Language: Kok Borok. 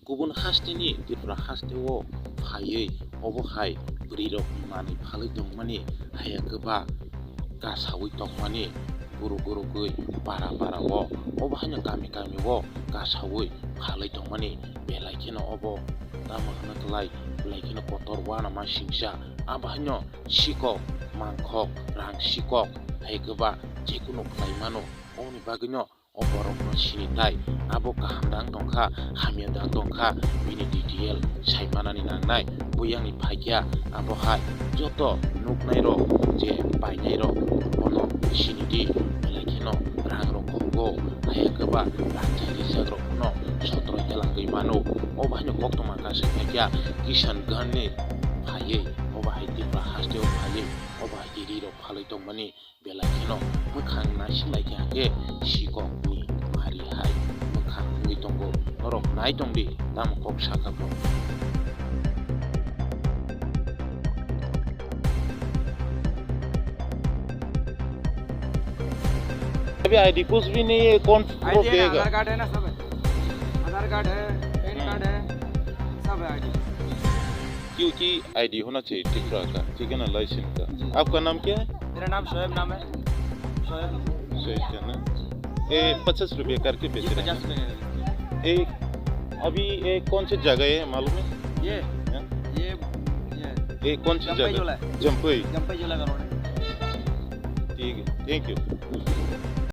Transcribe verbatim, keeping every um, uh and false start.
Kubun hasteni Tripura hasteo phaiwi obo hai bwrwirok manwi phalwi tongmani, haiya kwba kasawi tongmani, guru gurugwi para parao, obo haino kami kamio kasawi phalwi tongmani, belai kheno obo tamo hwnwi klai, belai kheno kotor uanama singcha, abo haino sikok, mangkhok, rang sikok, hai kwba jekunu khlai mano, oboni bagwino o borokno sini tai. Abo kaham dang tongkha, hamya dang tongkha, bini detail sai manani nangnai. Buyangni phaikya abo hai joto nuknairok je painairok bono sini di, belai kheno rangrok khogo, haiya kwba rang chai rijakrok phano sotroi telangwi mano. O bahaino koktwma kaisa phaikya Kishan Ganni phaiwi, o bahai Tripura hasteo phaiwi, o bahai rirok phalwi tongmani. Belai kheno mwkhang naisinlai khe hake sikokni mari hai mwkhang wngwi tongo. Norok nai tong di, tamo kok sakha bo. अभी आईडी कुछ भी नहीं है, कौन प्रूफ देगा? आधार कार्ड है ना, सब है। आधार कार्ड है, पैन कार्ड है, सब है आईडी। क्योंकि आईडी होना चाहिए टिकटॉक का, ठीक है ना, लाइसेंस का। जी। आपका नाम क्या है? मेरा नाम शोएब नाम है। शोएब। शोएब का ना? ये पचास रुपये करके बेच रहे हैं। पचास रुपये का। ये अभी ये कौन सी जगह है मालूम है? ये? हाँ? ये, ये ये कौन सी जगह? जम्पई झोला है। जम्पई? जम्पई झोला का रोड है। ठीक है, थैंक यू।